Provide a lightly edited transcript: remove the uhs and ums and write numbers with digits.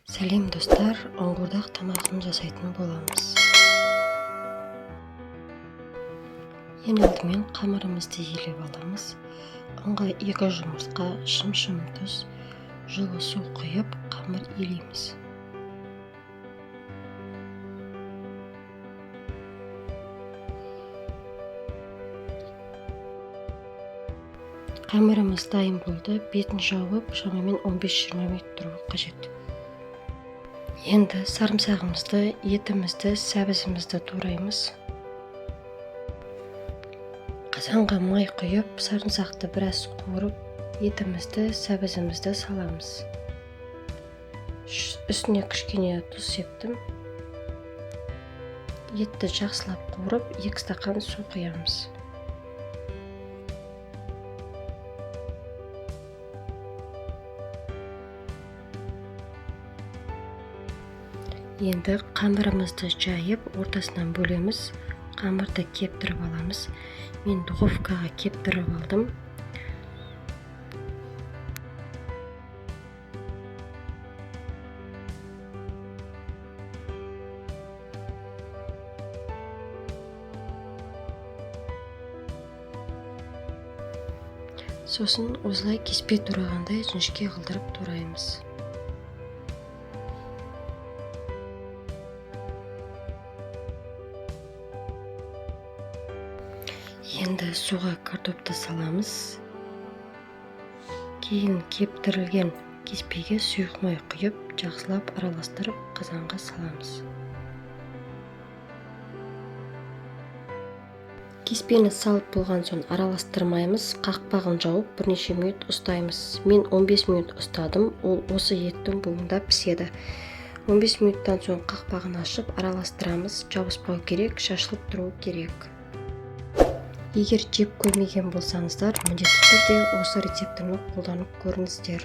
Сәлем, достар! Ұн тамағын жасайтын боламыз. Ең алдымен қамырымызды елеп аламыз. Ұнға 2 жұмыртқа, шым-шым тұз, жылы су құйып, қамыр елейміз. Қамырымыз дайын болды. Бетін жауып, шамамен 15-20 минут тұруы қажет. Енді сарымсағымызды, етімізді, сәбізімізді тураймыз. Қазанға май құйып, сарымсақты біраз қуырып, етімізді, сәбізімізді саламыз. Үстіне кішкене тұз септім. Етті жақсылап қуырып, 2 стақан су құямыз. Енді қамырымызды жайып, ортасынан бөлеміз. Қамырды кептіріп аламыз. Мен духовкаға кептіріп алдым. Сосын осылай кеспе турағандай жіңішке қылдырып тураймыз. Енді суға картопты саламыз. Кейін кептірілген кеспеге сұйық май құйып, жақсылап араластырып, қазанға саламыз. Кеспені салып болған соң араластырмаймыз, қақпағын жауып бірнеше минут ұстаймыз. Мен 15 минут ұстадым, ол осы еттің буында піседі. 15 минуттан соң қақпағын ашып араластырамыз, жабыспау керек, шашылып тұру керек. Егер жеп көрмеген болсаңыздар, міндетті түрде осы рецептіні қолданып көріңіздер.